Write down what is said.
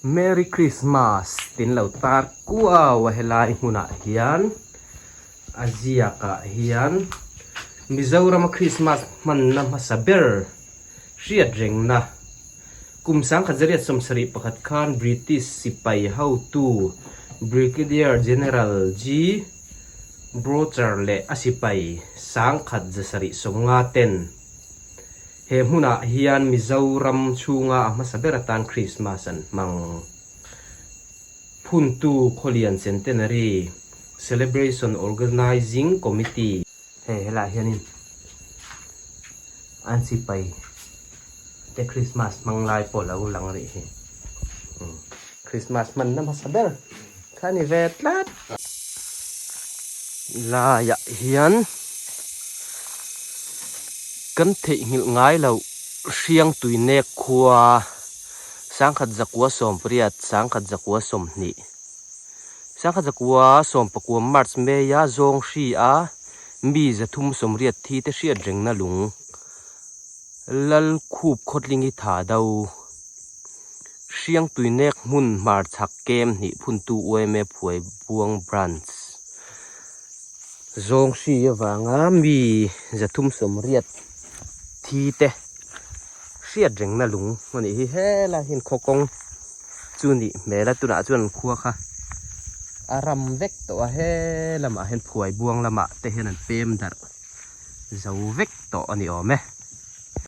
Merry Christmas tin lo tar kuau a helai hmunah hian a ziakah hian Mizorama Christmas hmanna hmasa ber hriat rengna kum 1971 khan British sipai hotu Brigadier General G. Broucher leh a sipai 1750 ten He hmunah hian Mizoram chhunga a hmasa ber atan Krismas an hmang. Phuntu Khawlian Centenary Celebration Organising Committee. Hei helaiah hianin an sipai te Krismas hmang lai pawh lo lang rih hi. Krismas hmanna hmasa ber kha a ni ve tlat. Laiah hian kan theihnghilh ngai loh Hriangtui nek khua 1918, 1920, 1919 March May a zawng hri a mi 380 thi te hriat rengna lung Lalkhup khawtlingi tha do. Hriangtui nek hmun hmarchhak kem hnih phuntu yma Phuai Buang Branch zawng hri avanga mi 380 thi te hriat rengna lung a nih hi. Helai hian khaw kawng chu nih hmel a tunah chuan khua kha a ram vek tawh a he lamah hian Phuai Buang lamah te hian an pem darh zo vek tawh a ni awm e.